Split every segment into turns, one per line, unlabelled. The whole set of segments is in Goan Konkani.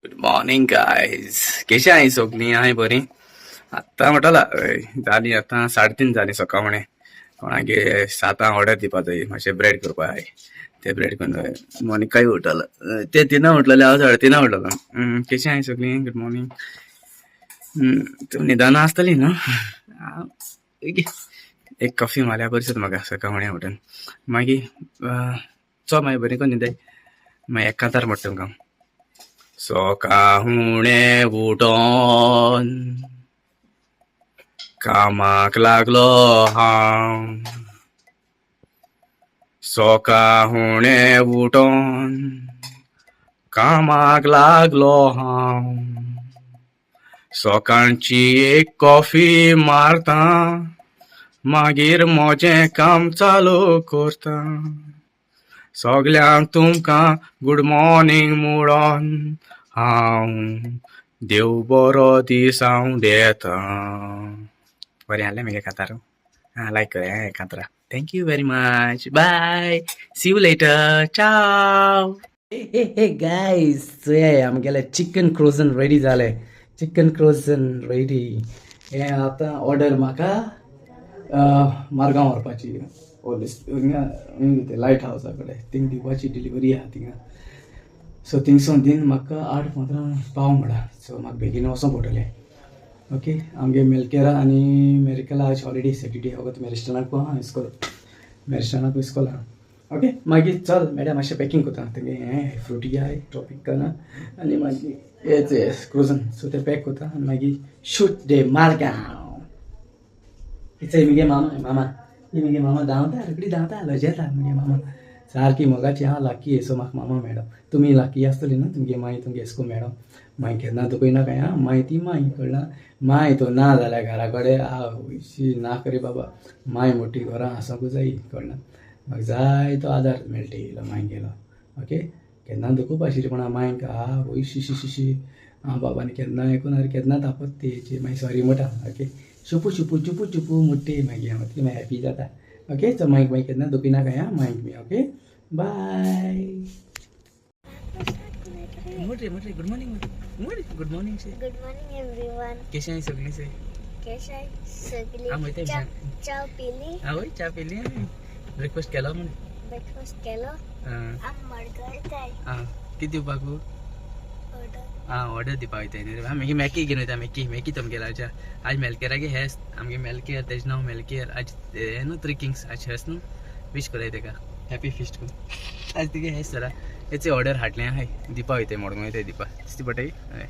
गुड मॉर्निंग गायज, केशी आहाय सगळीं? आहाय बरी? आत्तां म्हटला जाली आतां 3:30 जालीं सकाळ. कोणागे 7 ऑर्डर दिवपा जाय, मातशें ब्रेड करपा जाय. ते ब्रेड करून जाय. मोनिकाय उठला, ते 3 उठलेले, हांव 3:30 उठलो. केशी आहाय सगळीं? Good morning. तुमी न्हिदना आसतली न्हू? एक कॉफी मारल्यार बरी दिसता म्हाका सकाळ उठून. मागीर चो मागीर बरी करून न्हिदाय. मागीर एक कांतार म्हणटा तुमकां. सकाळुणे उठोन कामाक लागलो हांव, सकाळुणे उठोन कामाक लागलो हांव, सकाळची एक कॉफी मारता, मागीर म्हजें काम चालू करता, सगल्यांक तुमकां गुड मॉर्निंग म्हणून हांव देव बरो दीस हांव दिता. बरें आसलें मगे कांतार? आं, लायक कर कांतरा. Thank you very much, bye, see you later, ciao. Hey guys, चोय आमगेलें चिकन क्रोजन रेडी जालें. Chicken corrosion ready. हें आतां ऑर्डर म्हाका मारगांव व्हरपाची, लायट हावसा कडेन थिंग दिवपाची डिलिव्हरी आहा थिंगा. सो थिंगसून दिन म्हाका 8:15 पाव म्हणा. सो म्हाका बेगीन वचों पडटलें. ओके, आमगे मेलकेरा आनी मेरिकला आज हॉलिडे, सॅटर्डे. वगत मेरिस्टनाक आहा इस्कोल, मेरिस्टनाक इस्कोल आहा. ओके, मागीर चल मॅडम, मातशें पॅकींग करता. तेगे हें फ्रुटी आहाय ट्रॉपिकाना आनी मागीर हेच क्रोजन. सो तें पॅक करता आनी मागीर शूट डे मारगांव. चय मुगे मामा, मामा ही मुगे मामा धांवता, रोखडी धांवता, लजेता मुगे मामा सारकी मोगाची. हांव लाकी सो म्हाका मामा मॅडम. तुमी लाकी आसतली न्हू, तुमगे माई तुमगे एस्को मॅडम. माई केन्ना दुखयना काय. आं, माय ती माई कळना. माय तो ना जाल्यार घरा कडेन आवशी ना करे बाबा. माय मोठी घरां आसूंकूच जाय, कळना. म्हाका जाय तो आदार मेळटा येयलो माय गेलो. ओके, केन्ना दुखोवपा पूण मायक आवय शी शी शी शी. आं बाबा, आनी केन्ना आयकून अरे केन्ना तापत ती, मागीर सॉरी म्हणटा. ओके, चुपू चुपू चुपू चुपू मुट्टी, मागीर हांव ती मागीर हॅपी जाता. ओके, सो मागीर मागीर केन्ना दुखिना काय. आं, मागीर मी. ओके, बाय. मोटे मोटे good morning, good morning.
Good morning everyone.
केशे सगळी से?
केशे सगळी?
हांव वयता.
च्या पिली?
आवय, च्या पिली? ब्रेकफास्ट केलो म्हण?
ब्रेकफास्ट केलो. आम मडगांव वयताय.
आं, कितें दिवपाक?
ऑर्डर.
आं, ऑर्डर दिवपाक वयताय न्ही रे. मागीर मॅकी घेवन वयता. मॅकी, मॅकी तुमगेल्या आज मेलकेरागे हेस. आमगे मेलकेर, तेजें नांव मेलकेर. आज हें न्हू थ्री किंग्स, आज हेस न्हू. विश कराय तेका, हॅपी फिस्ट करून. आज तिगे हेस जाल्यार हेचे ऑर्डर हाडलें आहाय, दिवपा वयताय, मडगांव वयताय दिवपा. दिसती पडटाय. हय,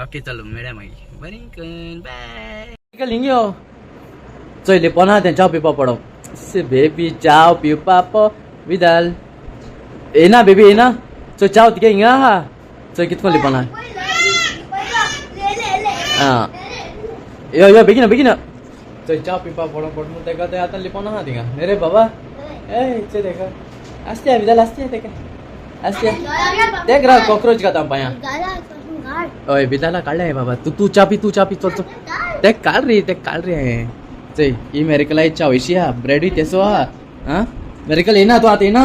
ओके, चलो मेळया मागीर. बरें कर, बाय. लिंगयो चोय लिपोना तें च्याव पिवपा पडो. बेबी च्याव पिवपा पो विदाल येना, बेबी येना. चोय च्याव तिगे हिंगा आहा. चोय कितको लिपोना. आं, यो यो, बेगीन बेगीन. चोय च्याव पिवपा पडो पडून तेका तें आतां लिपोना आहा थिंगा. न्ही रे बाबा? ए, चोय तेका आसते, विदाल आसते, तेका आसते. तेक राव, कॉक्रोच खाता पांया. हय, विदाला काडलें बाबा. तूं तूं च्या पी, तूं च्या पी. चल चल, ते काड रे, ते काड रे. चोय ही मेरिकला च्या वयशी आहा, ब्रेडूय तेसो आहा. आं, मेरिकल येना तूं आतां? येना,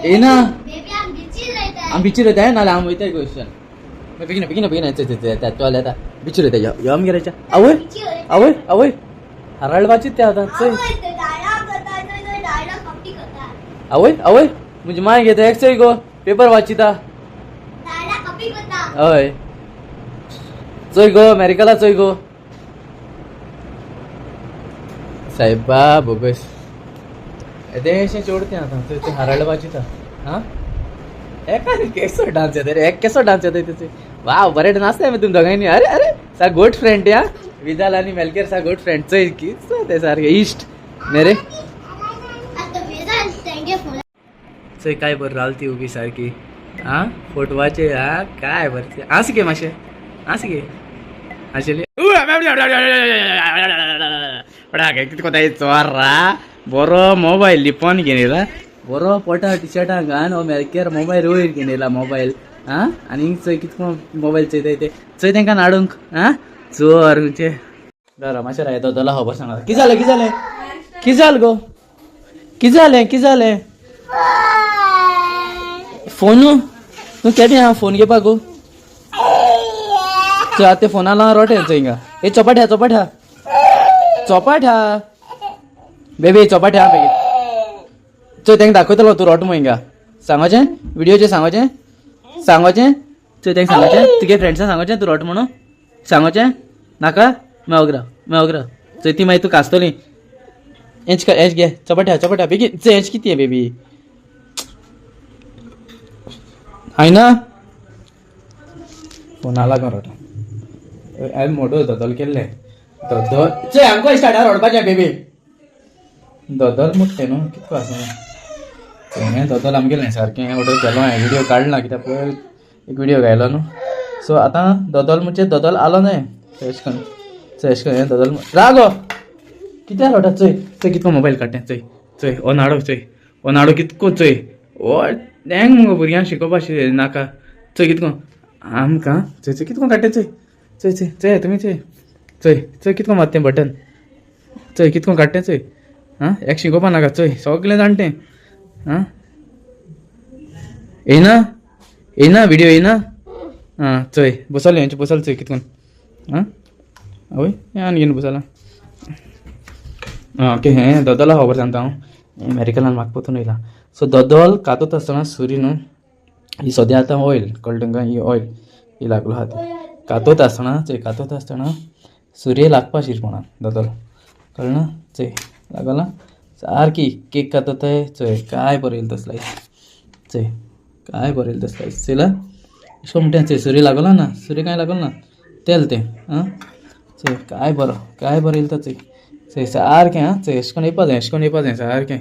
येना. आमी बिचीर वयताय, नाल्यार आमी वयताय क्वेश्चन. बेगीन बेगीन बेगीन. चल चल, येता, चल येता. बिचीर वयता. यो यो आमगेर च्या. आवय आवय आवय, हराळ वाचीत ते आतां. चोय आवय आवय, म्हणजे माय घेता एक. चोय गो, पेपर वाचिता. हय, चोय गो मेरिकला, चोय गो साहेबा, बोगस येदेशें चोडतें आतां. चोय ते हराळ वाचिता. आं, एका केसो डान्स येता रे, एक केसो डान्स येता तेचे. वाव, बरे नाचताय मग तुमी दोगांयनी. अरे अरे, सा गुड फ्रेंड या विदाल आनी मेलकेर, सा गुड फ्रेंड. चोय कितें ते सारके इश्ट न्ही रे? चोय काय बरं रावली ती उबी सारकी. आं, फोटवाचे. आ, काय बरें आस गे, मातशें आस गे आशिल्ली कितें चोरा. बरो मोबायल लिपोन घेवन येयला, बरो पोटा टिशर्टां घान हो मेलकेर मोबायल वयर घेवन येयला मोबायल. आं, आनी चोय कितको मोबायल चोयताय ते. चोय तेंकां नाडूंक. आं, चोर खंयचे. बरं, मातशें राव, दोदोला खबर सांगा. कितें जालें, कितें जालें, कितें जालें गो? कितें जालें, कितें जालें? फोन तूं केदी आहा फोन घेवपाक गो? चोय आतां ते फोना लावन रोटे चोय हिंगा. ए चोपाट ह्या, चोपाट ह्या, चोपाट ह्या बेबी, चोपाट ह्या बेगीन. चोय तांकां दाखयतलो तूं रोट मुगो हिंगा. सांगोचें व्हिडियोचेर, सांगोचें, सांगोचें. चोय तांकां सांगोचें, तुगे फ्रेंड्सां सांगोचें तूं रोट म्हणून. सांगोचें नाका. मागीर वगरा, मागीर वगरा. चोय ती मागीर तूं कासतली. एच कर, एच घे, चपाट्या, चपाट्या बेगीन. चोय एच कितें बेबी हाय ना फोना लागून रोटा. हांवें मोटो दोदोल केल्लें. दोदोल चोय आमकां स्टार्टार रडपाचें बेबी. दोदोल मुट्टें न्हू कितको आसा हें दोदोल आमगेलें सारकें. ऑर्डर केलो हांवें, व्हिडियो काडला कित्याक पळय एक व्हिडियो घायलो न्हू. सो आतां दोदोल म्हणजे दोदोल आलो न्हय. अशें करून चोय, अशें करून हें दोदोल रागो कित्याक रोटा. चोय चोय कितको मोबायल काडटा. चोय चोय हो नाडो, चोय हो नाडो कितको. चोय हो हँग मुगो भुरग्यांक शिकोवपा नाका. चोय कितको आमकां, चोय चोय कितको काडटा. चोय चोय चोय चोय तुमी चोय चोय चोय कितको मारतें बटन. चोय कितको काडटें चोय. आं एक शिकोवपा नाका. चोय सगळें जाणटें. आं येयना, येयना व्हिडियो येयना. आं चोय बसोले हेंचे बसल. चोय कितकोन. आं आवय हें आनी घेवन बसला. आं ओके, हें दोदोला खबर सांगता हांव. अमेरिकनान म्हाका परतून येयला. सो दोदोल कातत आसतना सुरी न्हू ही सद्या आतां ऑयल कळ्ळें तुमकां. ही ऑयल ही लागलो आहा ती कातत आसतना. चोय कातत आसतना सुरये लागपा शिरपणान दोदोल, कळ्ळें ना. चोय लागला सारकी केक कातताय. चोय काय बरो येयलो तो स्लायस. चोय काय बरो येयलो तो स्लायस. चोयला अशें करून म्हणटा. चोय सुरी लागला ना, सुरी कांय लागल ना, तेल तें. आं चोय काय बरो, काय बरो येयलो तो. चोय चोय सारकें. आं चोय अशें करून येवपा जाय, अशें करून येवपा जाय सारकें.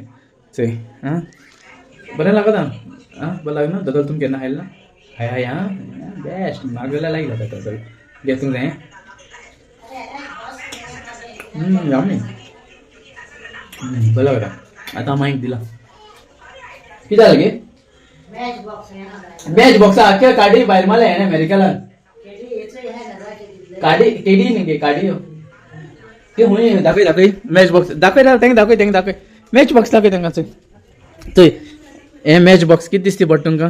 चोय आं बरें लागता. आं बरें लागना दोदोल. तुमी केन्ना खायलें ना? हाय हाय. आं बेस्ट. म्हाका जाल्यार लायक जाता दोदोल. घे तुमकां हें. यामी. बरें लागता. आतां मायक दिला. कितें जालें गे? मॅच बॉक्सा आख्या काडी भायर मारल्या हेणें अमेरिकलान. काडी केडी न्ही गे काडी ह्यो. ते हुंय दाखय, दाखय मॅच बॉक्स दाखय. तांकां दाखय, तांकां दाखय मॅच बॉक्स दाखय तांकां. चोय चोय हें मॅच बॉक्स कितें दिसती पडटा तुमकां.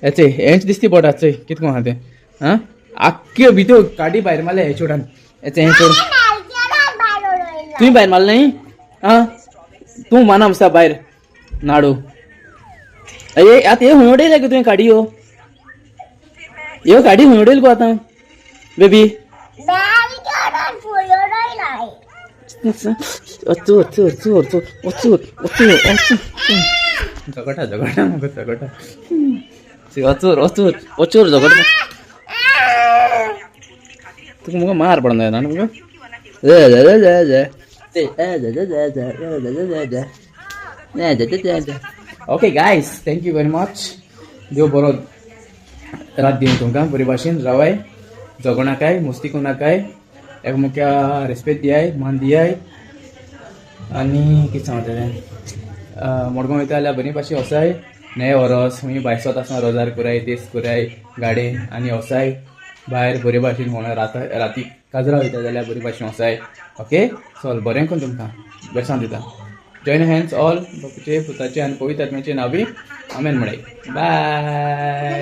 हें चोय, हेंच दिसती पडटा. चोय कितें आहा तें. आं आख्ख्यो भितर काडी भायर मारल्या हे चेडवान. हें हें चेडूं तुवें भायर मारलें न्ही. आं तूं माना आसा भायर नाडू. ए आतां हे हुंय उडयले गो तुवें काडी ह्यो? ह्यो काडी हुंय उडयली गो आतां बेबी? अचूर चूर चूर चूर अचूर अचूर अचूर. झगडटा, झगडटा मुगो, झगडटा. अचूर अचूर अचूर झगडटा. तुका मुगो मार पडून जायना मुगो. Okay guys, thank you very much. देव बरो रात दिवं तुमकां. बरे भाशेन रावाय, झगडो नाकाय, मस्ती करूं नाकाय, एकामेका रेस्पेद दियाय, मान दियाय. आनी कितें सांगता तें, मडगांव वयता जाल्यार बरी भाशेन वसाय न्हय. वरोस खंय भायर सोत आसतना रोजार कराय, तेस कराय गाडी आनी वसाय भायर बरे भाशेन. कोणा रात राती काजरा वयता जाल्यार बरी भाशेन वसाय. ओके चल, बरें करून तुमकां बरें सांग दिता. Join hands all. बापूचे, पुताचे आनी पवित्र आत्म्याचे नांवी आमेन म्हणाय. बाय.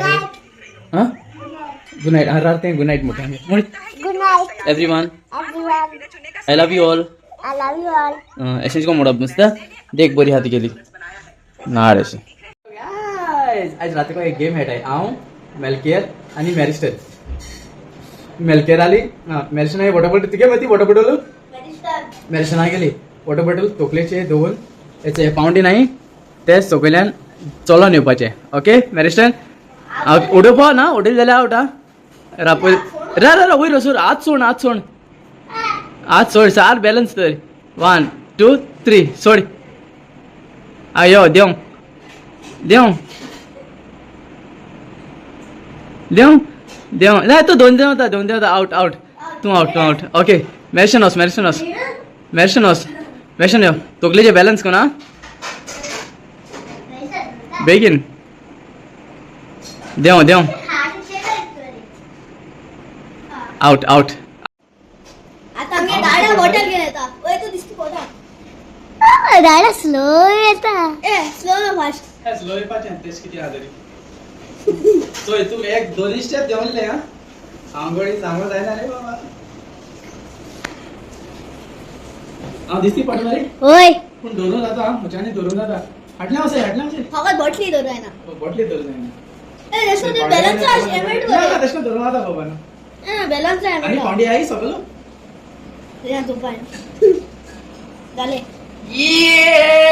हां गुड नायट. हां रात गुड नायट मोठ्या म्हण.
Good night,
everyone.
Everyone.
I love you all.
I love you all.
अशेंच कोण म्हणप नुस्ता देख बरी हाती गेली नाड अशें. आयज राती एक गेम खेळटाय हांव, मेलकेर आनी मॅरिस्टर. मेलकेर आली मॅरिस्टना वॉटर बॉटल तुगे माती वॉटर बॉटल मॅरिस्टना गेली. वॉटर बॉटल तोकलेचे दवरून हेचे पावंडी नाही ते सकयल्यान चलोन येवपाचें. ओके मॅरिस्टर, उडोवपा ना, उडयले जाल्यार आवट. आं रापय रा रा रा वयर वचून. आज सोड, आज सोड, आज सोड. सार बॅलन्स तर. 1 2 3 सोड. आ यो देंव देंव देंव देंव. ना तूं दोन देंवता, दोन देंवता. आवट, आवट तूं, आवट तूं, आवट. ओके मॅशन वच, मॅशन वच, मॅशन वच, मॅशन यो. तोकलेचे बॅलन्स कोण. आं बेगीन देंव देंव. Out, out.
आता आमगे डायरेक्ट बॉटल घेवन येता. वय तूं दिसता पोटा.
डायरेक्ट स्लो येता.
ए स्लो ना फास्ट.
स्लो येवपाचें तेच कितें आहा तरी. चोय तूं एक दोन स्टेप देंवले. आं आंघोळी चांगलं जायना रे बाबा. हांव दिसती पडला रे.
होय.
पूण धरून जाता हा, म्हज्यानी धरून जाता. हाडल्या वचय, हाडल्या वचय.
फकत बॉटली धरू जायना.
बोटली धरून जायना.
ए, जसं ते बॅलन्स हेल्मेट.
ना, ना, तशें धरून जाता बाबा ना.
बॅलन्स
आनी
हेल्मेट.
कोंडी आई सगळो.
जाले.
ये.